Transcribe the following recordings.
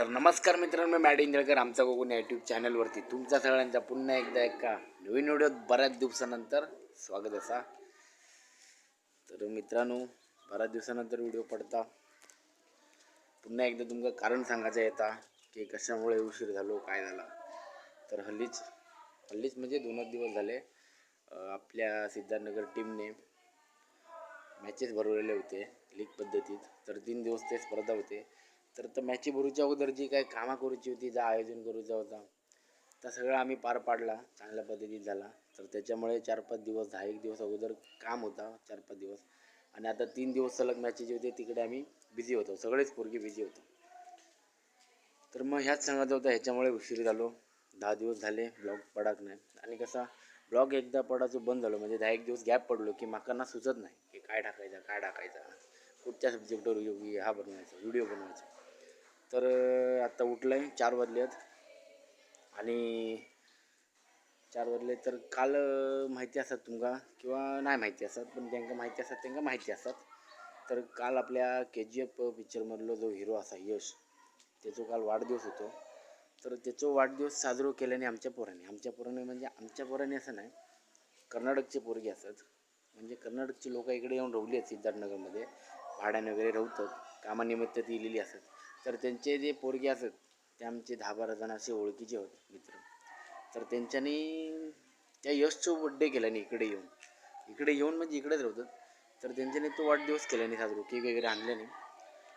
तर नमस्कार मित्रांनो, मी मॅड इंजळकर. आमचा कोकण यूट्यूब चॅनलवरती तुमचा सगळ्यांचा पुन्हा एकदा एका नवीन व्हिडिओत बऱ्याच दिवसानंतर स्वागत असा. तर मित्रांनो, बऱ्याच दिवसानंतर व्हिडिओ पडता. पुन्हा एकदा तुमका कारण सांगायचं येता की कशामुळे उशीर झालो, काय झाला. तर हल्लीच हल्लीच म्हणजे 2च दिवस झाले, आपल्या सिद्धार्थनगर टीमने मॅचेस भरवलेले होते लीग पद्धतीत. तर 3 दिवस ते स्पर्धा होते. तर त्या मॅची भरूच्या अगोदर जी काही कामं करूची होती, जा आयोजन करूचा होता, त्या सगळं आम्ही पार पाडला, चांगल्या पद्धतीत झाला. तर त्याच्यामुळे 4-5 दिवस, 10-1 दिवस अगोदर काम होता, 4-5 दिवस. आणि आता 3 दिवस सलग मॅचेस जे होते तिकडे आम्ही बिझी होतो, सगळेच पोरगी बिझी होतो. तर मग ह्याच सांगायचं होतं, ह्याच्यामुळे उशीर झालो. 10 दिवस झाले ब्लॉग पडाक नाही. आणि कसा ब्लॉग एकदा पडायचो बंद झालो, म्हणजे 10-1 दिवस गॅप पडलो की माका ना सुचत नाही की काय टाकायचा, काय टाकायचा, कुठच्या सब्जेक्टवर हा बनवायचा, व्हिडिओ बनवायचा. तर आत्ता उठलं आहे, 4 वाजले आहेत आणि 4 वाजले. तर काल माहिती असतात तुमका किंवा नाही माहिती असतात, पण ज्यांका माहिती असतात त्यांना माहिती असतात. तर काल आपल्या KGF पिक्चरमधलो जो हिरो असा यश, त्याचो काल वाढदिवस होतो. तर त्याचो वाढदिवस साजरो केल्याने आमच्या पोरांनी, आमच्या पोरांनी म्हणजे आमच्या पोरांनी असं नाही, कर्नाटकचे पोरगे असतात, म्हणजे कर्नाटकची लोकं इकडे येऊन राहिली आहेत सिद्धार्थनगरमध्ये, भाड्याने वगैरे राहतात, कामानिमित्त ती इलेली असतात. तर त्यांचे जे पोरगे असत ते आमचे 10-12 जण असे ओळखीचे होते मित्र. तर त्यांच्यानी त्या यशचो बड्डे केल्याने इकडे येऊन, इकडे येऊन म्हणजे इकडेच राहतात, तर त्यांच्याने तो वाढदिवस केल्याने साजरो, केक वगैरे आणल्याने.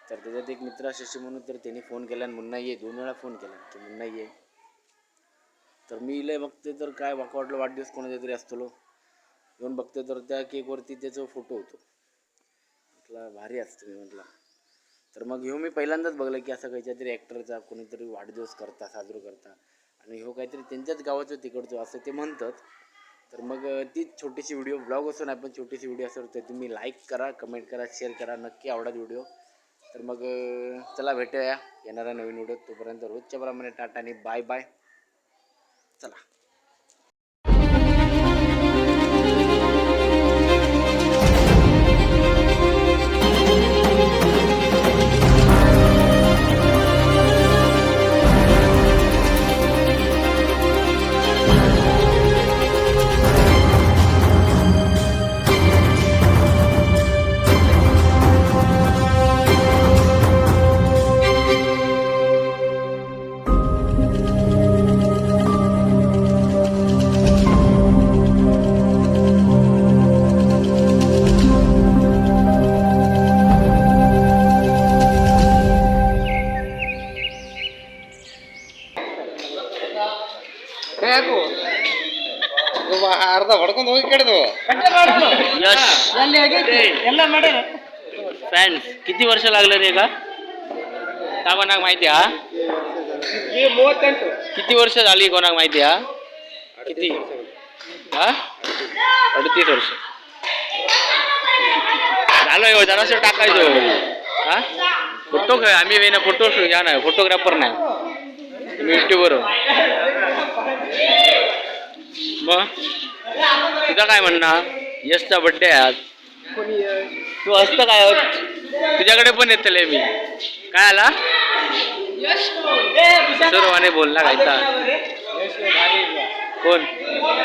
तर त्याच्यात एक मित्र शशी म्हणून, तर त्यांनी फोन केला आणि मुन्ना ये, 2 वेळा फोन केला की मुन्ना ये. तर मी इले बघते तर काय वाका वाटलं वाढदिवस कोणाचा तरी असतो. येऊन बघते तर त्या केकवरती त्याचा फोटो होतो. म्हटलं भारी असतं मी म्हटलं. तर मग ह्यो मी पहिल्यांदाच बघलं की असं काहीच्या तरी ॲक्टरचा कोणीतरी वाढदिवस करता, साजरो करता, आणि ह्यो काहीतरी त्यांच्याच गावाचं तिकडचं असं ते म्हणतात. तर मग तीच छोटीशी व्हिडिओ, ब्लॉग असो नाही पण छोटीशी व्हिडिओ असेल तर तुम्ही लाईक करा, कमेंट करा, शेअर करा, नक्की आवडत व्हिडिओ. तर मग चला भेटूया येणाऱ्या नवीन व्हिडिओ. तोपर्यंत रोजच्या प्रमाणे टाटा आणि बाय बाय. चला. ಅರ್ಧ ಹೊಡ್ಕೊಂಡು ಹೋಗಿ ಕೆಡದು. यश फॅन्स, किती वर्ष लागलं रे का का कोणाक माहिती हा? किती वर्ष झाली कोणाक माहिती हा? किती हा? 38 वर्ष झालं हो. जरासं टाकायचो हा फोटो. काय आम्ही वेना फोटो या नाही, फोटोग्राफर नाही, तुम्ही युट्यूबर हो. मग तुझं काय म्हणणं? यशचा बड्डे आहे आज. तू असतं काय होत? तुझ्याकडे पण येतले मी. काय आला सर्वाने बोलला काय ता? कोण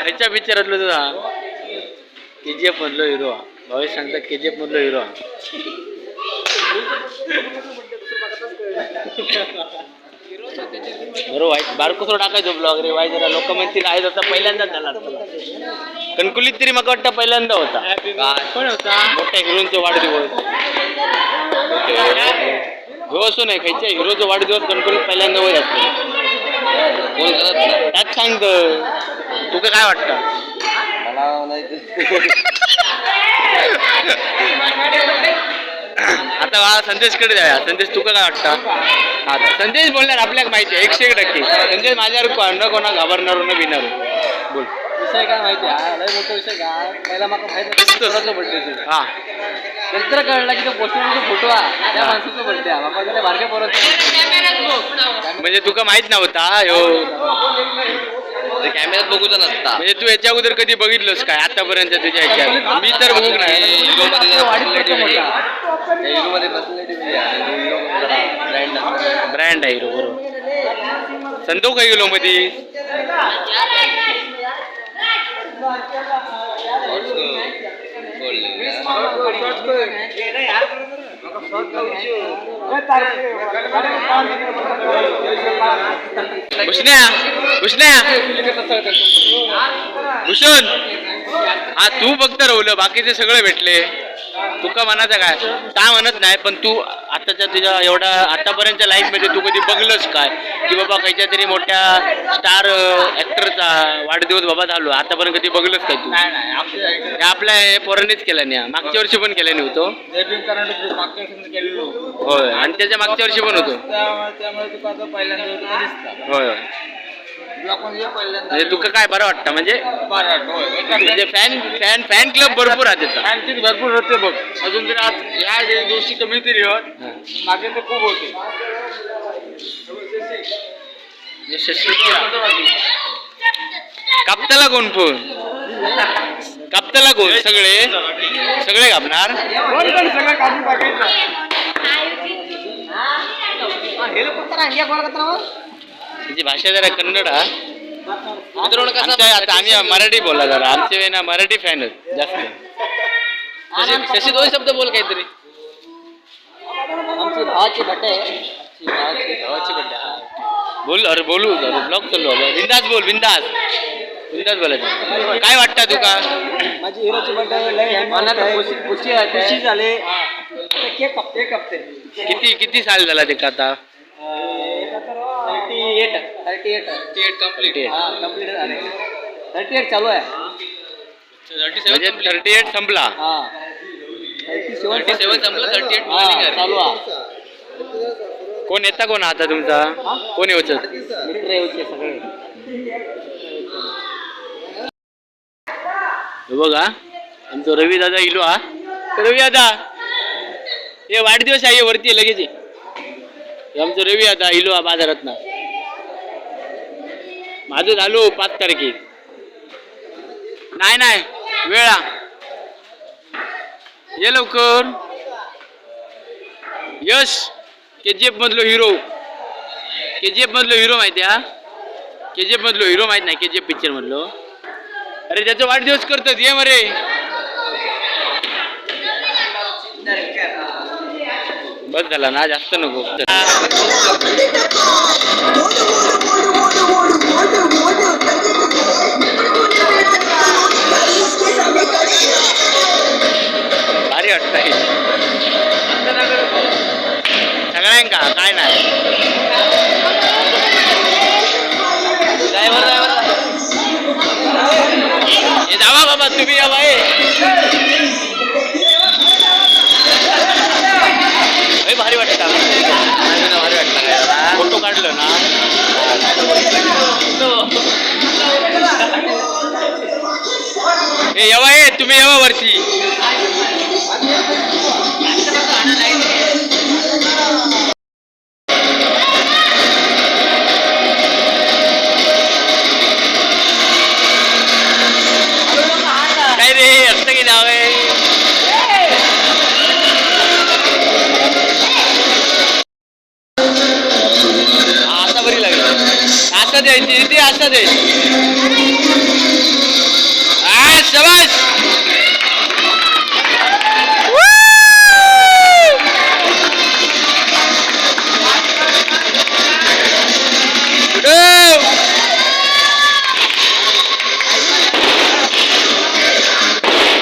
खयच्या पिक्चरातलो तुझा? KGF मधलो हिरो. भावेश सांगता KGF मधलो हिरो. बरोबर वाईट बारकोसो टाकायचो ब्लॉग रे वाय. जरा लोक म्हणतील आहे होता पहिल्यांदाच झाला तुला कणकुलीत तरी मला वाटतं पहिल्यांदा होता. कोण होता? मोठ्या हिरोचा वाढदिवस हो असो नाही, खयच्या हिरोचा वाढदिवस कणकवलीत पहिल्यांदा होत असतो. कोण करत नाही. त्यात सांगतो तुका काय वाटतं? मला नाही. आता वा संदेशकडे जाऊया. संदेश, तुका काय वाटतं? हा संदेश बोलणार, आपल्याला माहिती आहे 101%. संदेश माझ्यावर न कोणा घाबरणार न भिणार. बोल. विषय काय माहिती आहे? लय मोठा विषय काय, पहिला माका माहित असतोच. कोणाचा बर्थडे. हा. नंतर कळला की तो पोस्टरचा फोटो हा त्या माणसाचा बर्थडे आहे. माका त्या बारक्या पोराचा. म्हणजे तुका माहित नव्हता ह्यो? कॅमेऱ्यात बघूच नसता. म्हणजे तू याच्या अगोदर कधी बघितलंस काय आतापर्यंत तुझ्या ह्याच्यात? मी तर बघू नाही. हिरो मध्ये वाढीत पर्सनॅलिटी मोठा. वेगळी. हिरो मध्ये पर्सनॅलिटी वेगळी आहे. Hero brand. ब्रँड. डिफरंट आहे हिरो, बरोबर. संतोष काय गेलो मधी? भूषण्या, भूषण्या, भूषण, हा तू फक्त रवलं, बाकीचे सगळे भेटले. तुका म्हणायचं काय? काय म्हणत नाही, पण तू आताच्या तुझ्या एवढा आतापर्यंतच्या लाईफमध्ये तू कधी बघलंस काय की बाबा कायच्या तरी मोठ्या स्टार ऍक्टरचा वाढदिवस बाबा झालो? आतापर्यंत कधी बघलंस काय तू? नाही नाही, आमच्या हे आपल्या हे पोरांनीच केलं नाही. मागच्या वर्षी पण केलं नव्हतं. जय भीम कर्नाटक मागच्या वर्षी केलेलो होतो. होय, आणि त्याच्या मागच्या वर्षी पण होतो. त्यामुळे त्यामुळे तुका आता पहिल्यांदा तुका दिसता. होय होय. ब्लॉक मध्ये पहिल्यांदा. म्हणजे तुका काय बरं वाटतं म्हणजे? बरं वाटतं, होय. म्हणजे फॅन फॅन फॅन क्लब भरपूर आहे त्याचा. फॅन तरी भरपूर होते बघ. अजून तरी आज ह्या दिवशी कमी तरी होत, मागे तर खूप होते. कापताला कोण फोन? कापताला कोण? सगळे सगळे कापणार. त्याची भाषा जरा कन्नड हा. आमच्या आता आम्ही मराठी बोला जरा, आमचे ना मराठी फॅन जास्त. शशी, दोन शब्द बोल काहीतरी. आमची भावाची बड्डे आहे. भावाची बड्डे. बोल, अरे बोलू, अरे ब्लॉग चालू आहे. बिंदास बोल, बिंदास, बिंदास बोलायचं. काय वाटतं तुका? माझी हिरोची बर्थडे लय मला तर खुशी खुशी आहे. खुशी झाले. केक कापते कापते. किती किती साल झाला ते आता? 38, 38. 38. हा, कम्प्लीट झाले. 38 चालू आहे. म्हणजे 38 संपला. हा, 37 संपलं, 38 चालू आहे. कोण येता कोण आता तुमचा? कोण येऊच? मित्र येऊचे सगळे. हे बघा, आमचा रवी दादा इलो. हा रवी दादा, हे वाढदिवस आहे, वरती ये लगेच ये. हे आमचं रवी दादा इलो हा बाजारात ना. माझं झालो 5 तारखे. नाही नाही, वेळा ये लवकर. यश के जी एफ मधलो हिरो, के जी एफ मधलो हिरो माहिती हा? के जी एफ मधलो हिरो माहित नाही? के जी एफ पिक्चर मधलो. अरे त्याचा वाढदिवस करतात, ये मरे. बस झाला ना, जास्त नको. भारी वाटतंय सगळ्यांका. काय नाही. ड्रायव्हर, ड्रायव्हर, हे जावा बाबा, तुम्ही या बाई. लय भारी वाटतं, भारी वाटतं. फोटो काढलं ना. हे येवा, ये तुम्ही येवा वरती. काय रे, असं की नाव आहे? आता बरी लागली. आता द्यायची ती, आता द्यायची. आ, शबाश. Woo!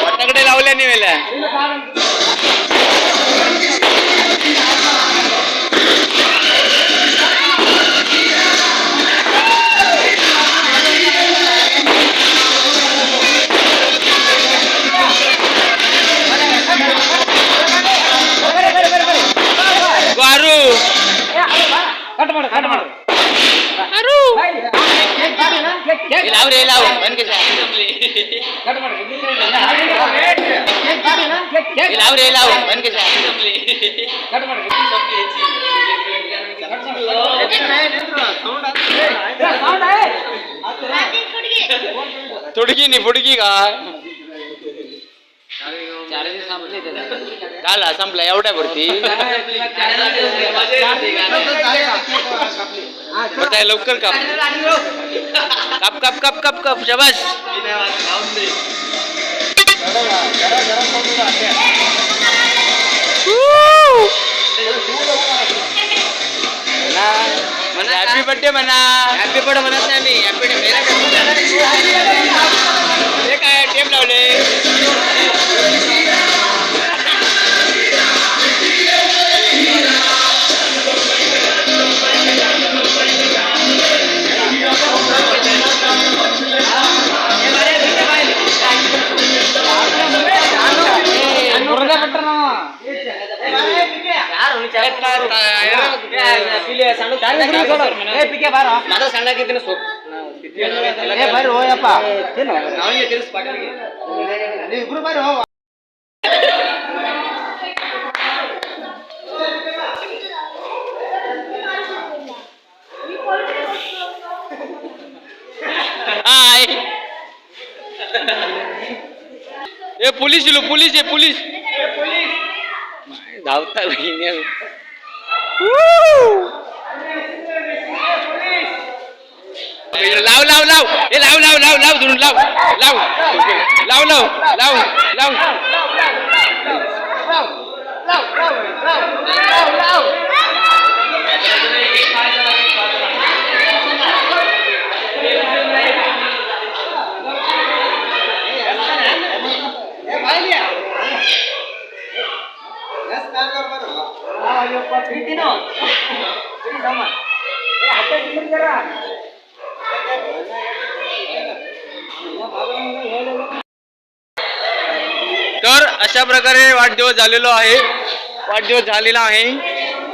वाटाकडे लावल्या नाही वेळा. वारू. हे लाव रे, लाव बंद कशा. हे लाव रे, लाव बंद कशा. थोडकी नाही, फुडकी का? चार्जेस संपले त्याचे. झाला, संपला एवढ्या वरती. बरं काय लवकर काप काप काप काप काप काप, शाबास. हॅपी बर्थडे म्हणा. हॅपी बर्थडे म्हणत नाही मी, हॅपी डे. हे काय टेप लावले? माझा सांगा की तिने सोप हाय. ए पोलीस इलो, पोलीस आहे पोलीस. धावता बहिणी. लाव लाव लाव, ए लाव लाव लाव लाव, धरून लाव लाव लाव लाव लाव लाव. तर अशा प्रकारे वाढदिवस झालेलो आहे, वाढदिवस झालेला आहे.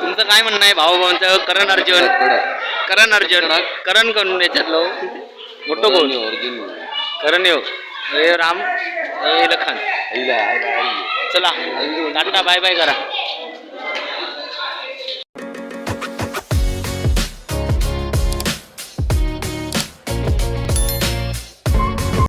तुमचं काय म्हणणं आहे भाऊ भावांचं? करण अर्जुन, करण अर्जुन, करण कोण याच्यातलं मोठं कोण? करण यो, हे राम, हे लखन. चला टाटा बाय बाय करा.